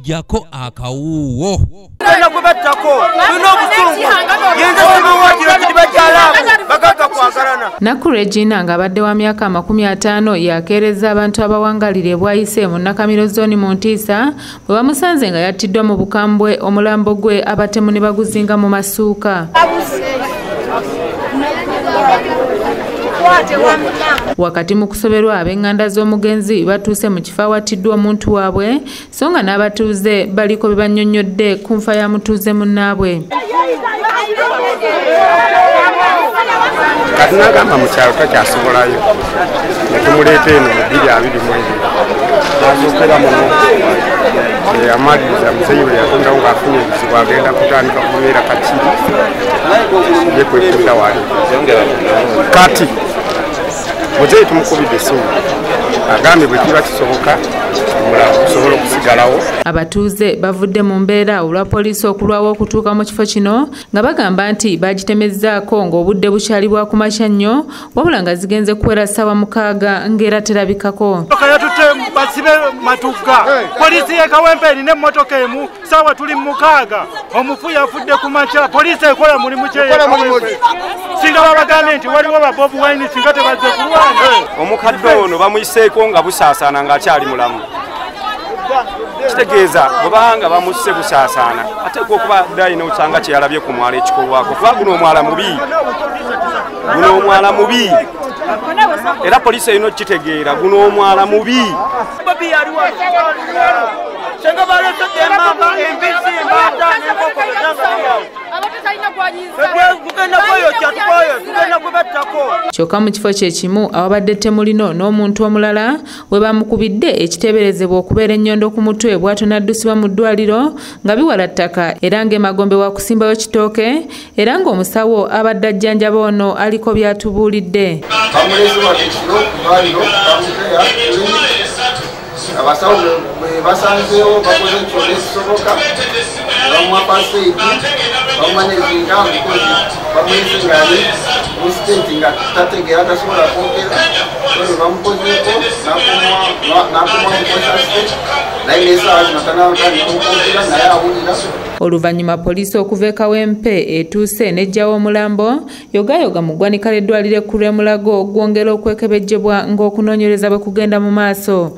Jako akawuwo. Naku Regina ng'abadde wa myaka 50 yakeereza abantu abawangalira Bwaise mu Nakamiro zone mu Ntiisa bwe bamusanze nga yattiddwa mu bukambwe omulambo gwe abatemu ne baguzinga mu masuuka. Wakati mu kusoberwa ab'enganda z'omugenzi batuuse mu kifo awattiddwa omuntu waabwe so nga n'abatuuze baliko bye bannyonnyodde ku nfa ya mutuuze munnaabwe. Kati n'agamba mu kyalo takyasobolayo ne tumuleeta eno mu 2022 n'azuukira muno yamaliriza muzeeyi bwe yatondawo ng'afunye ebizibu agenda kutandika kubeera Kakiri ye kwe kudda wali. Kati muzeeyi tumukubidde essimu agambye bwe kiba kisoboka omulamu okusobola okusigalawo. Abatuuze bavudde mu mbeera olwa poliisi okulwawo okutuuka mu kifo kino nga bagamba nti bagitemezzaako ng'obudde bukyali bwa kumakya nnyo wabula nga zigenze kuwera ssaawa 6 ng'era terabikako. Yatutte basibe Matugga, poliisi y'e Kawempe erina emmotoka emu, ssaawa tuli 6, omufu yafudde ku makya, poliisi ekola mulimu ki? Singa babagambye nti waliwo ba Bobi Wine singa tebazze kulwana. Omukadde ono bamuyiseeko nga busaasaana ng'akyali mulamu. Kitegeeza bwebanga bamusse busaasaana ateekwa okuba dayina osanga kye yalabye ku mwala ekikolwako kuba guno omwala mubi, guno omwala mubi era poliisi erina okukitegeera guno omwala mubi. Kyokka mu kifo kye kimu awabadde ettemu lino n'omuntu omulala we bamukubidde ekiteeberezebwa okubeera ennyondo ku mutwe bw'atyo n'addusibwa mu ddwaliro nga biwala ttaka era ng'emagombe wa kusimbayo kitooke era ng'omusawo abadde ajjanjaba ono aliko by'atubuulidde. Abasawo bwe basanzeewo bakoze kyonna ekisoboka bamuwa first aid bamumanezinga because bamuyise ng'ali mu state nga tategeera tasobola kwogera so ne bamukozeeko n'akoma mu conscious naye n'essaawa zino tannatandika okwogera naye awulira. Oluvannyuma poliisi okuva e Kawempe etuuse n'eggyawo omulambo yogayoga mu ggwanika ly'eddwaliro ekkulu e Mulago gwongera okwekebejjebwa ng'okunoonyereza bwe kugenda mu maaso.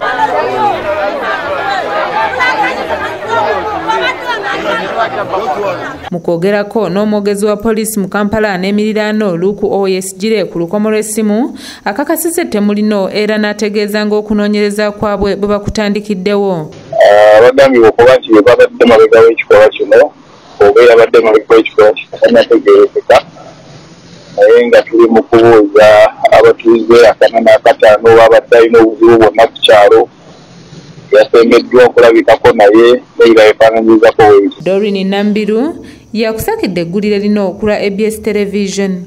Mu kwogerako n'omwogezi wa poliisi mu Kampala n'emiriraano Luku Owoyesigyire ku lukomo lw'essimu akakasizza ettemu lino era n'ategeeza ng'okunoonyereza kwabwe bwe bakutandikiddewo. Abagambibwa okuba nti babadde mabega w'ekikolwa kino oba yabadde mabega w'ekikolwa kino tannategeerekeka naye nga tuli mu kubuuza abatuuze 405 oba abadde alina obuzibu bwonna ku kyalo yasembeddwa okulabikako naye neira efaananyizako webiti. Doreen Nambiru yakusakidde eggulire lino okulwa ABS Television.